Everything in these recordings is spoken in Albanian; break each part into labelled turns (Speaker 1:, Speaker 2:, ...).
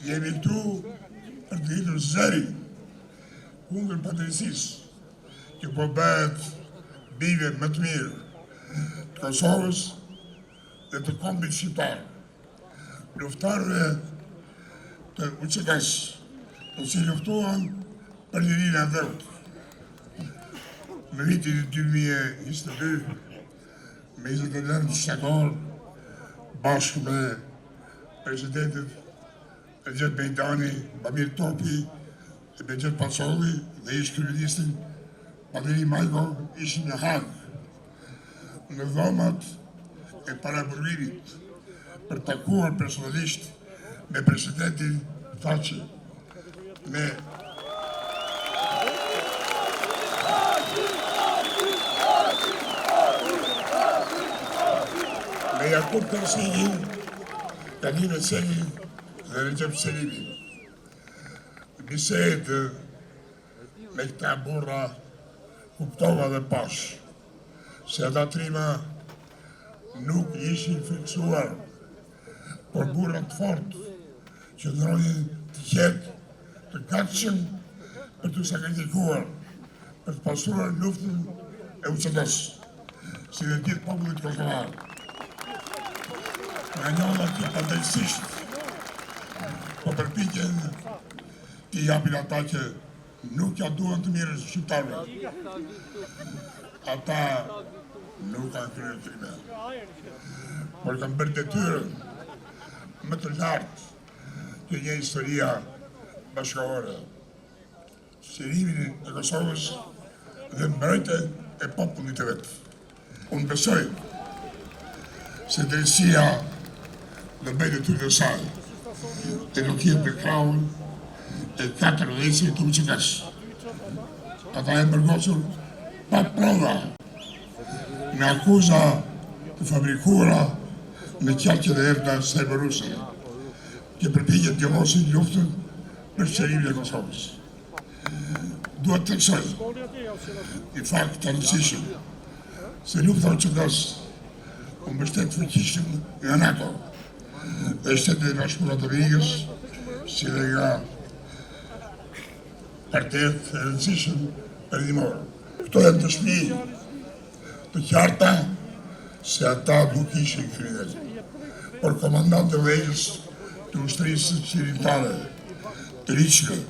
Speaker 1: Jemi këtu për të ngritur zërin kundër padrejtësisë që po bëhet bijve më të mirë të Kosovës dhe të kombit shqiptar, luftëtarëve të UÇK-së, të cilët luftuan për lirinë e atdheut. Në vitin 2022, me 29 shtator, bashkë me presidentin Rexhep Mejdani, Bamir Topi dhe Behgjet Pacolli dhe ish kryeministrin Pandeli Majko ishin në Hagë, në dhomat e paraburgimit për t'u takuar personalisht me presidentin Thaçi, me me Jakup Krasniqin, Kadri Veselin dhe Rexhep Selimin. Në bisedë me këta burra kuptova dhe pashë se ata trima nuk ishin frikësuar, por burra të fortë qëndronin të qetë, të gatshëm për t'u sakrifikuar, për të pastruar luftën e UÇK-së, si dhe gjithë popullit kosovar. Nga njollat që padrejtësisht po përpiqen t'i japin ata që nuk ia duan të mirën shqiptarëve. Ata nuk kanë kryer krime, por kanë bërë detyrën më të lartë që njeh historia bashkëkohore. Çlirimin e Kosovës dhe mbrojtjen e popullit të vet. Unë besoj se drejtësia do bëjë detyrën e saj dhe do të jetë në krahun e katër udhëheqësve të UÇK-së. Ata janë burgosur pa prova me akuza të fabrikuara në qarqet e errëta serbo-ruse, që përpiqen të njollosin luftën për çlirimin e Kosovës. Dua të theksoj një fakt të rëndësishëm se lufta e UÇK-së u mbështet fuqishëm nga NATO dhe Shtetet e Bashkuara të Amerikës, si dhe nga partnerët e rëndësishëm perëndimorë. Këto janë dëshmi të qarta se ata nuk ishin kriminelë, por komandantë udhëheqës të ushtrisë çlirimtare të ligjshme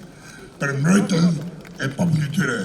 Speaker 1: për mbrojtjen e popullit të tyre.